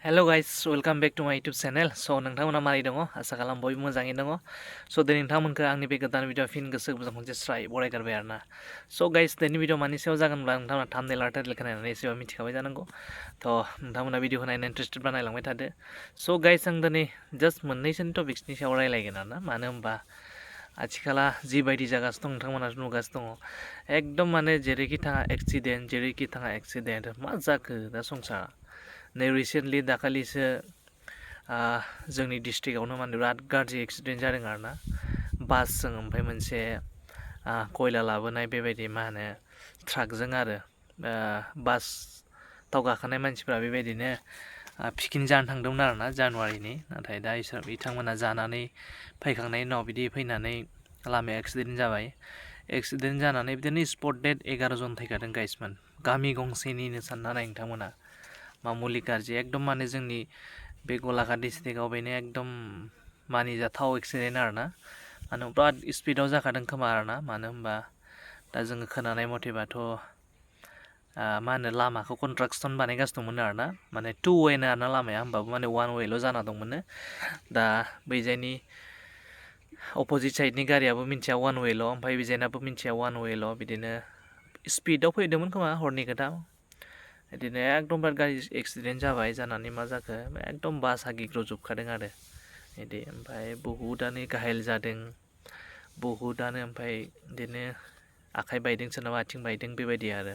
hello guys welcome back to my YouTube channel नोंथांमोना मारै दङ आसा खालाम बयबो मोजाङैनो दङ दिनै नोंथांमोनखौ आंनि बे गोदान भिडिअ फिन गोसो मोजां खनसे स्राय बरायगारबाय आरोना गाइस दिनैनि भिडिअ मानि सायाव जागोनब्ला नोंथांमोना थाम्बनेल आरो टाइटेल खोनानानै एसेबां मिथिखाबाय जानांगौ नोंथांमोना भिडिअखौ नायनो इन्टारेस्टेड बानायलांबाय थादो गाइस आं दिनै जास्ट मोननैसोनि टपिक्सनि सायाव रायलायगोन आरोना मानो होनबा आथिखाला जिबायदि जागासिनो दं नोंथांमोना नुगासिनो दङ एकदम माने जेरैखि थाङा एक्सिडेन्ट मा जाखो दा संसारा नै रिसेन्टलि दाखालिसो जोंनि डिस्ट्रिक्टआवनो माने बिराद गाज्रि एक्सिडेन्ट जादों आरोना बासजों ओमफ्राय मोनसे खयला लाबोनाय बेबायदि मा होनो ट्राकजों आरो बासाव गाखोनाय मानसिफ्रा बेबायदिनो पिकनिक जानो थांदोंमोन आरोना जानुवारिनि नाथाय दा बिथांमोना जानानै फैखांनायनि उनाव बिदि फैनानै लामाया एक्सिडेन्ट जाबाय एक्सिडेन्ट जानानै बिदिनो स्पट डेथ 11 जन थैखादों गाइसमोन गामि गंसेनिनो सानना नाय नोंथांमोना मामुलि गाज्रि एकदम माने जोंनि बे गलाघाट डिस्ट्रिक्टआव बेनो एकदम मानिजाथाव एक्सिडेन्ट आरोना माने बिराद स्पिडआव जाखादों खोमा आरोना मानो होनबा दा जोङो खोनानाय मथेबाथ' मा होनो लामाखौ कन्स्ट्राक्सन बानायगासिनो दंमोन आरोना माने 2 वेनो आरोना लामाया होमबाबो माने 1 वेल' जाना दंमोननो दा बैजायनि अपोजिट साइडनि गारियाबो मिन्थिया 1 वेल' ओमफ्राय बिजायनाबो मिन्थिया 1 वेल' बिदिनो स्पिडआव फैदोंमोन खोमा हरनि खोथा बिदिनो एकदम बिराद गाज्रि एक्सिडेन्ट जाबाय जानानै मा जाखो एकदम बासा गिग्र'जोबखादों आरो बिदि ओमफ्राय बहुदआनो घायल जादों बहुदआनो ओमफ्राय बिदिनो आखाइ बायदों सोरनाबा आथिं बायदों बेबायदि आरो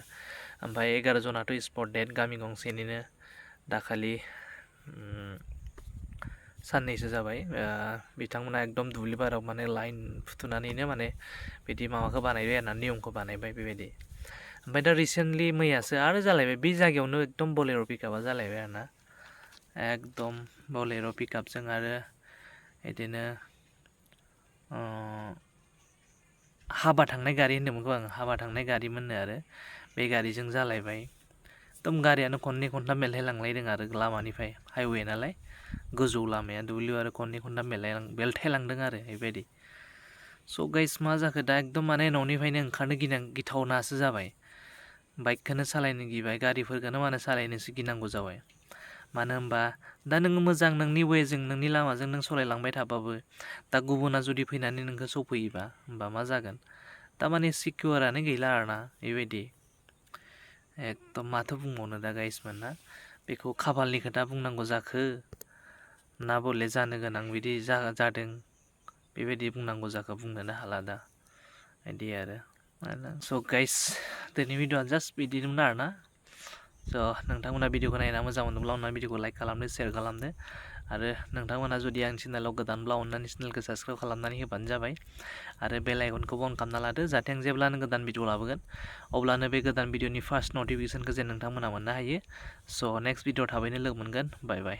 ओमफ्राय 11 जनाथ' स्पट डेथ गामि गंसेनिनो दाखालि साननैसो जाबाय बिथांमोना एकदम दुब्लि बारियाव माने लाइन फुथुनानैनो माने बिदि माबाखौ बानायबाय आरोना नियमखौ बानायबाय बेबायदि ओमफ्राय दा रिसेन्टलि मैयासो आरो जालायबाय बे जायगायावनो एकदम बलेर' पिकआपआ जालायबाय आरोना एकदम बलेर' पिकआपजों आरो बिदिनो हाबा थांनाय गारि होन्दोंमोनखौ आं हाबा थांनाय गारिमोननो आरो बे गारिजों जालायबाय एकदम गारियानो खननै खनथाम बेलथायलांलायदों आरो लामानिफ्राय हाइवे नालाय गोजौ लामाया दुब्लियाव आरो खननै खनथाम बेलथायलांदों आरो बेबायदि गाइस मा जाखो दा एकदम माने न'निफ्रायनो ओंखारनो गिथावनासो जाबाय बाइकखौनो सालायनो गिबाय गारिफोरखौनो माने सालायनोसो गिनांगौ जाबाय मानो होनबा दा नोङो मोजां नोंनि वेजों नोंनि लामाजों नों सालायलांबाय थाबाबो दा गुबुना जुदि फैनानै नोंखौ सौफैयोबा होमबा मा जागोन थारमाने सिकिउरानो गैला आरोना बेबायदि एकदम माथो बुंबावनो दा गाइसमोन ना बेखौ खाफालनि खोथा बुंनांगौ जाखो ना बले जानो गोनां बिदि जादों बेबायदि बुंनांगौ जाखो बुंनोनो हाला दा बिदि आरो गाइस दिनै भिडिअआ जास्ट बिदिनोमोन आरोना नोंथांमोना भिडिअखौ नायना मोजां मोनदोंब्ला अननानै भिडिअखौ लाइक खालामदो शेयार खालामदो आरो नोंथांमोना जुदि आंनि चेनेलाव गोदानब्ला अननानै चेनेलखौ साबस्क्राइब खालामनानै होबानो जाबाय आरो बेल आइकनखौबो अन खालामना लादो जाहाथे आं जेब्लानो गोदान भिडिअ लाबोगोन अब्लानो बे गोदान भिडिअनि फार्स्ट नटिफिकेसनखौ जे नोंथांमोना मोननो हायो नेक्स्ट भिडिअ थाबैनो लोगो मोनगोन बाय बाय